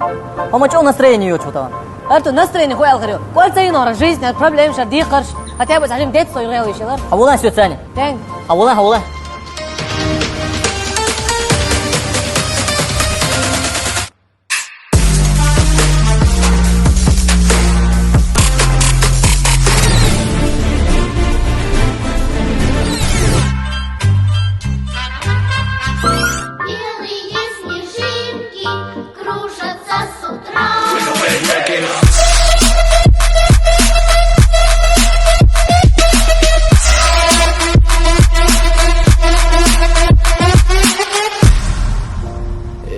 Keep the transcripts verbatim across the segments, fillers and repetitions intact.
ХӀама чӀо настроение йоцу тан. Артур, настроение хӀу аьлла хир ю. КӀвар ца йинора жизнь, проблема шар, декхарш. Хотя бы цхьа жим деццо югӀел вишилар. Хьавола, сё цани. Тен. Хьавола, хьавола. Белые снежинки кружатся с утра.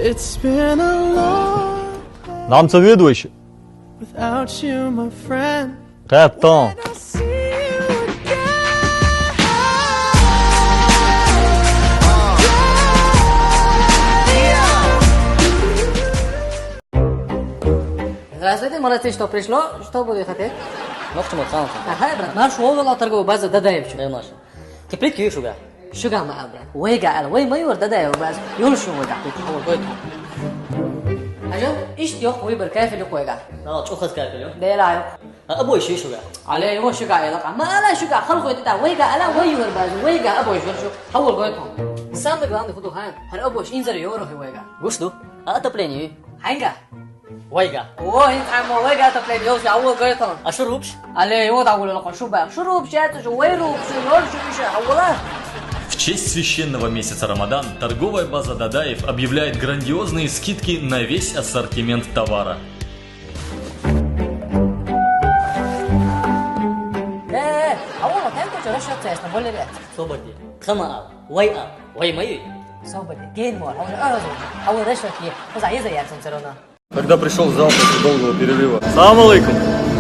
It's been a long Нам ца ведь вайша? Without you, my friend. Капитан. Здравствуйте, молодцы, что пришло, что будете хотеть? Нохчи ма цаун ца. Ага, брат, наш вовела торговая база Дадаевичу. Дай наш. Теплицу ю шуга? Шуга ма ал, брат. Вайга ал, вай майор Дадаев база. Юл шу вайга. Хавал гойт. Ажал, ишт йох выбор кафель йох вайга. Дал, чухас кафель йох. Дела йох. А, обой ши шуга? Але, йох шуга ала. Ма ала шуга, хал гойт да. Вайга ала, вай юр база. Вайга обой шур шу. Хавал гойт. Самый главный худу хан. Хар обой инзар йор хи вайга. Гуш ду? А отопление? Ханга? Вайга. О, ин тайм вайга отопление йолш, а вол гайтон. А шурупш? Але, йо, да вол локо шуба. Шурупш, это же вайрупш, йолш, ише, а вола. В честь священного месяца Рамадан торговая база Дадаев объявляет грандиозные скидки на весь ассортимент товара. Э, а вол, там то расчёт, честно, более век. Собаки. Хама ал, вай ал, вай маю. Собаки, гейн мор, а вол, а вол, а вол расчёт, хоза, еза, я, там всё равно. Когда пришёл в зал после долгого перерыва. Салам алейкум.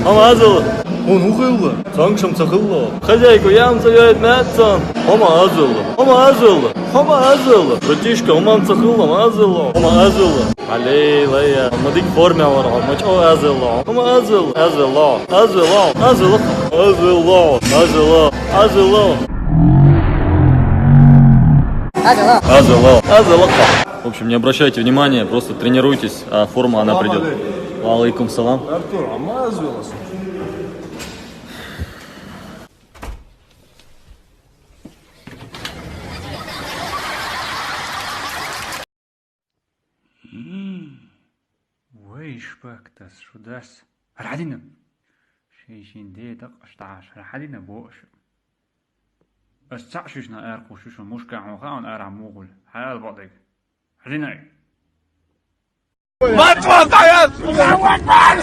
Хама азала. Он ухылла. Цанг шам цахылла. Хозяйку ям цавяет мятцан. Хама азала. Хама азала. Хама азала. Братишка, хама цахылла, хама азала. Хама азала. Алей, лая. Мадик форме авара. Мач о азала. Хама азала. Азала. Азала. Азала. Азала. Азала. Азала. Азала. Азала. В общем, не обращайте внимания, просто тренируйтесь, а форма, она придёт. Салам алейкум. Ва алейкум салам. Артур, а мазь велосипед? М, вай, шпактас, шудас. Радина. Шей шин де да къашташ, радина бош. Ас цаӀ шуьшна ар къушуш мушка хьун хаун ара мугъул. Хьал бадыг. Хьалинай. Матва даяс! Аллаху акбар!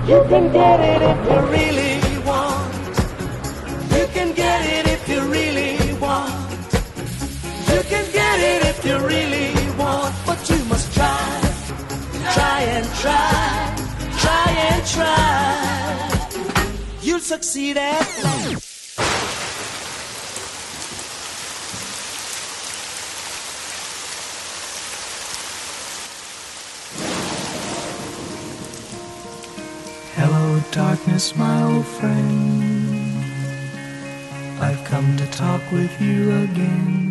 You can get it if you really want. You can get it if you really want. You can get it if you really want, but you must try, try and try, try and try. You'll succeed at life. Hello, darkness, my old friend. I've come to talk with you again.